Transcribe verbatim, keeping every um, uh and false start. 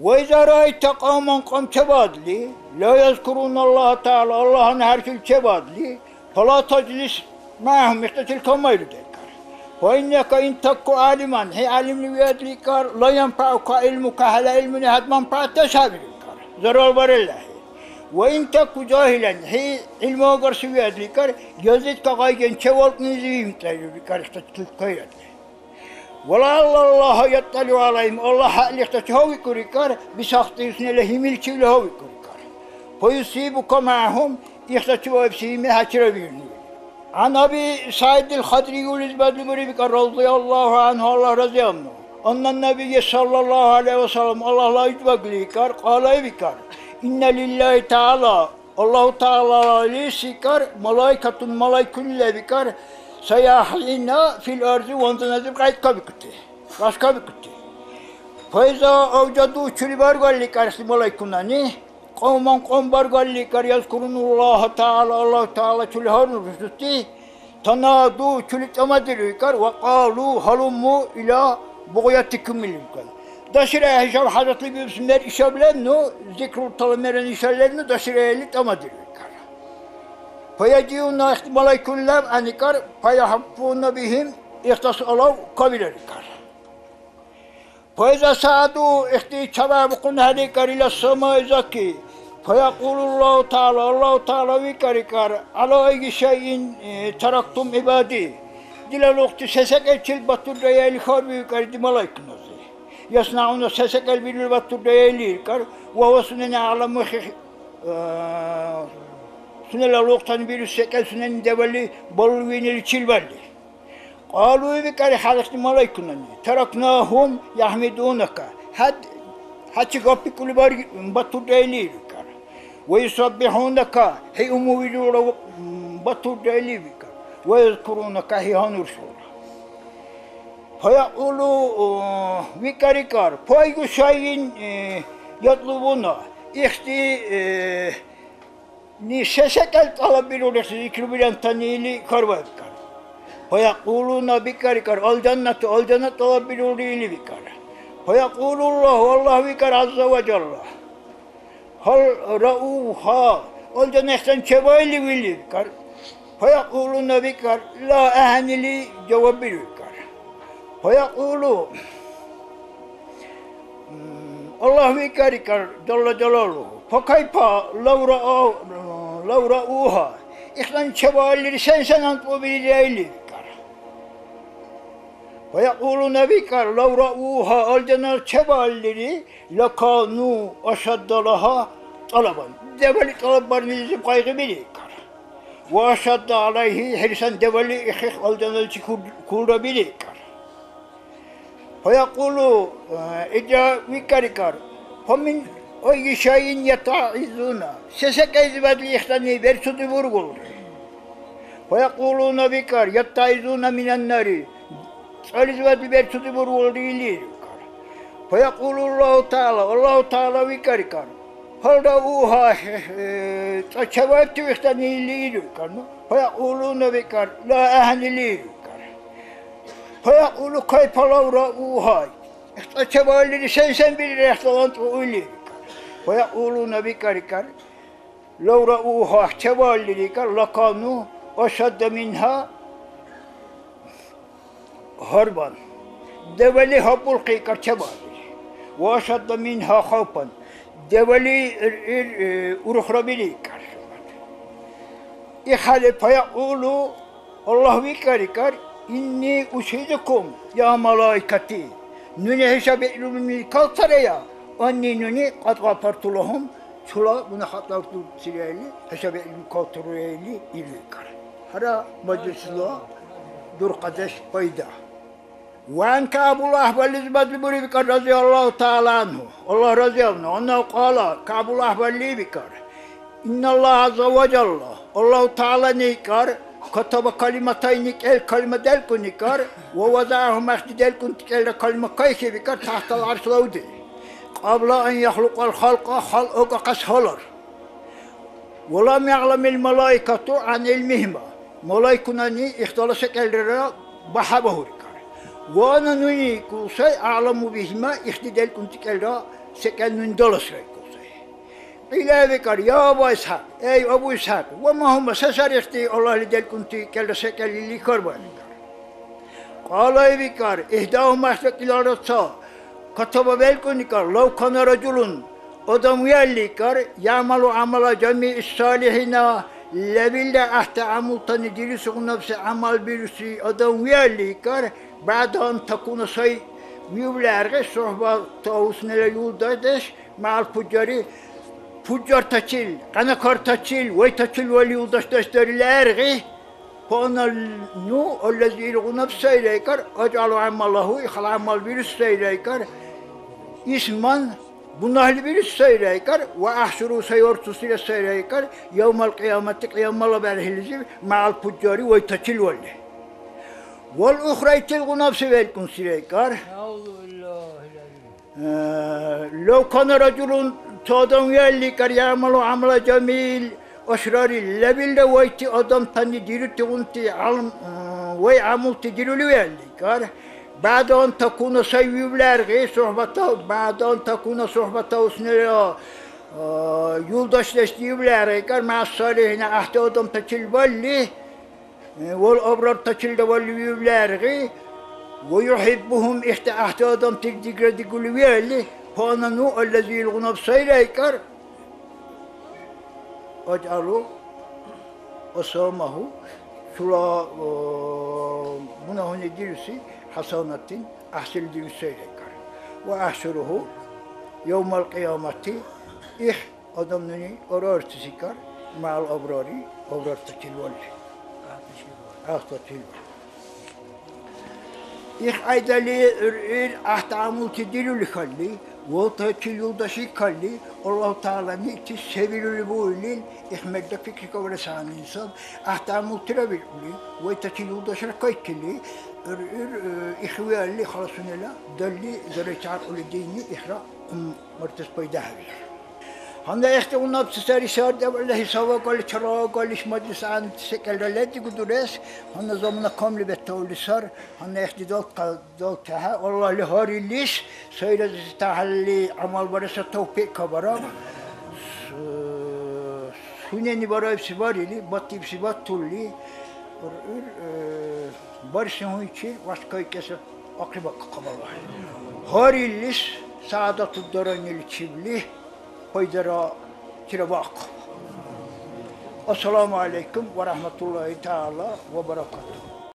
وإذا رأيت قوما, кьам чебаадли, لا يذكرون الله تعالى, Аллагьни гьарчил чебаадли, فلا تجلس معهم, ихтачил камайру декӀар. فإنك إن تك عالما, хӀи гӀялимли виадли икӀар, لا ينفعك علمك, хӀела гӀилмуни хӀед манпагӀятдеш хӀебиру икӀар, зарал бараллахӀи. وإن تك جاهلا, хӀи гӀилму агарси виадли икӀар, يزدك غيا, чевалкӀнилизи имцӀайру икӀар, ихтачил кайрадли. ولعل الله يطلع عليهم, Аллагь гьалихтачи гьавикӀур икӀар, بسخطه, сунела гьимиличивли гьавикӀур икӀар. فيصيبك معهم, ихтачи ваибси гьими хӀячира вирни. عن أبي سعيد الخدري, юлизибадли буриб икӀар, رضي الله عنه, Аллагь разиабну, أن النبي صلى الله عليه وسلم, Аллагьла идбагли икӀар, قال, ибикӀар, إن لله تعالى, Аллагьу ТагӀялалис икӀар, малайкатун, малайкуни леб икӀар, سياحين في الأرض, ванзаназиб кьяйкабикӀути, башкабикӀути. فإذا أوجدوا, чули баргалли икӀар ихти малайкунани, قوما, кьам баргалли икӀар, يذكرون الله تعالى, Аллагьу ТагӀяла чули гьаруррути, تنادوا, чули тӀамадиру икӀар, وقالوا هلموا إلى بغيتكم, или икӀар. Дашира хӀушаб хӀяжатли биубси мер ишаб ленну, зикруртала мерани иша ленну, дашира или тӀамадиру икӀар. فيجيئون, ихти малайкуни леб гӀяникӀар, فيحفون بهم, ихтас алав кабирар икӀар. فإذا صعدوا, ихти чарбухъун хӀерикӀар, إلى السماء, заки, فيقول الله تعالى, Аллагьу ТагӀяла викӀар икӀар, على أي شيء, э, تركتم عبادي, дила лугӀти се секӀайчил батуррая или хьарбиу икӀар ди малайкунази. يصنعون, се секӀал бирули батуррая или икӀар, وهو, сунени, أعلم, хи-, э, сунела лугӀтани бируси секӀал сунени дебали балули виъниличил балли. قالوا, викӀар ихти малайкунани, تركناهم يحمدونك, хӀед, хӀечи гапбикӀули барги-, батурра или, викӀар. ويسبحونك, хӀи умувирулра батурра или, викӀар. ويذكرونك, хӀи гьануршулра. فيقول, викӀар икӀар, فأي شيء, э, يطلبون, ихти, э, Ни се секӀал тӀалаббирулри зикрубирантани или хьарбаибкар. فيقولون, бикӀар икӀар, الجنة, алжана тӀалаббирулри или бикӀар. فيقول الله, Аллагь викӀар, عز وجل, هل رأوها, алжана ихсан чебаили или бикӀар. فيقولون, бикӀар, لا, ахӀен или жаваб биру икӀар. فيقول, Аллагь викӀар икӀар, Жалла Жалалу, فكيف لو رأوا, لو رأوها, ихсан чебааллири сен-сен анцӀбукьбирира или викӀар. فيقولون, бикӀар, لو رأوها, алжана чебааллири, لكانوا أشد لها طلبا, дебали тӀалаббарнилизиб къайгъибири икӀар. وأشد عليه حرصا, дебали ихих алжаналичи кул-, кулра бири икӀар. فيقول, э, илра викӀар икӀар, فمن أي شيء يتعظون, се секӀайзибадли ихтани берцуди бургулри? فيقولون, бикӀар, يتعظون من النار, цӀализибадли берцуди бургулри или икӀар. فيقول الله تعالى, Аллагьу ТагӀяла викӀар икӀар, هل رأوها, цӀа чеваибтив ихтани или иру икӀар, ну? فيقولون, бикӀар, لا, ахӀен или иру икӀар. فيقول, كيف لو رأوها, цӀа чевааллири сен-сен бирира ихтала анцӀбукь или икӀар. فيقولون, бикӀар икӀар, لو رأوها, чевааллири икӀар, لكانوا أشد منها هربا, дебали гьаббулхъи икӀар чебааллири. وأشد منها خوفا, дебали ир, ир, э, урухрабири икӀар. ИхӀели فيقول, Аллагь викӀар икӀар, إني أشهدكم يا ملائكتي, нуни хӀуша бегӀлуми калтарая, أني, нуни, قد غفرت لهم, чула бунагь хатӀа дурцира или, хӀуша бегӀлуми калтаруя или, или икӀар. Гьара мажлисла дурхъадеш пайда. وعن كعب الأحبار, лизибадли буриб икӀар, رضي الله تعالى عنه, Аллагь разиабну, أنه قال, КягӀбул АхӀбарли ибикӀар, إن الله عز وجل, Аллагьу ТагӀялани икӀар, كتب كلمتين, кӀел калима делкӀун икӀар, ووضعهما, ихди делкӀунти кӀелра калима кайхьиб икӀар, تحت العرش, лавди, قبل أن يخلق الخلق, халкь акӀахъес гьалар. ولم يعلم الملائكة عن علمهما, малайкунани ихтала секӀалрира багьа багьурикӀар. وأنا, нуни икӀусай, أعلم بهما, ихди делкӀунти кӀелра секӀал нуни даласра икӀусай. Ила викӀар, я Аба ИсхӀякь, эй, Абу ИсхӀякь, ва ма гьума, се сари ихти Аллагьли делкӀунти кӀелра секӀал или хьарбаибикӀар. Кьала викӀар, ихӀдагьума, ихтилара ца, катаба белкӀуникӀар, лав кана ражулун, адам виалликӀар, ямалу гӀямала жамиъ салихӀина, лебилра гӀяхӀти гӀямултани дирусигъунабси гӀямал бируси адам виалликӀар, бягӀда ан такуна сай виубли гӀергъи, сухӀбата уснела юлдашдеш, мягӀял пужари, пужартачил, къянакартачил, вайтачил вали юлдашдеш дарили гӀергъи, Пана ну, аллази илгъунаб сайрайкӀар, аджалу гӀямалаху, ихъал гӀямал бирус сайрайкӀар, исман, бунагьли бирус сайрайкӀар, ва ахӀшуру, сай варцусира сайрайкӀар, явмал кьиямати, кьиямала бархӀилизив, магӀал пужари, вайтачил валли. Вал ухра итилгъунабси велкӀунсирайкӀар. Э, лав кана ражулун, ца адам виалликӀар, ямалу гӀямала жамил ашрари, лебилра вайти адамтани дирутигъунти гӀялм-, э, вай гӀямулти дирули виалликӀар, бягӀда ан такуна сай виубли гӀергъи, сухӀбата, бягӀда ан такуна сухӀбата уснира, э, юлдашдеш диубли гӀергъикӀар, мягӀ салихӀина гӀяхӀти адамтачил балли, вал абрартачил давали виубли гӀергъи, ва юхӀиббухум, ихти гӀяхӀти адамтир дигра дигули виалли, гьанна ну, аллази илгъунаб сайрайкӀар, аджалу асамаху, чула, о, бунагьуни дируси хӀясанатин гӀяхӀсил дируси сайрайкӀар. Ва ахӀшуруху явмал кьиямати, их Адам нуни араарцесикӀар, мягӀял абрари, абрартачил валли. ГӀяхӀтачил валли. Ихкьяйдали гӀур-, ир гӀяхӀти гӀямулти дирули халли, валтачил юлдаши калли, Аллагь ТагӀялани итис се бирули буилил, их мерда пикрикабарес гӀягӀнили саб. ГӀяхӀти гӀямултира биркьули, вайтачил юлдашра кайкили, гӀур-, ир, э, их виалли, халасунела далли, дарайчи гӀяркьули дийни, ихра, м, мартес пайда хӀебирар. Гьанна ихтигъунабси сари, сар дебали хӀисабакӀали, чараагалис, мажлис гӀягӀнити секӀалра ледигу дурес, гьанна замана камли бетаурли сар, гьанна ихти далтка-, далтехӀе, Аллагьли гьариллис, сайра зитахӀелли гӀямал бареса тавфикь кабара. С-, сунени бараибси барили, батибси батурли, гӀур-, гӀур-, э, бархьси гьуйчир вяшкайкӀеса ахъибакӀахъаб Аллагьли. Гьариллис сягӀдату дараниличибли пайдара тирабаахъаб. Ассаламу гӀялайкум ва рахӀматуллагьи тагӀяла ва баракатугьу.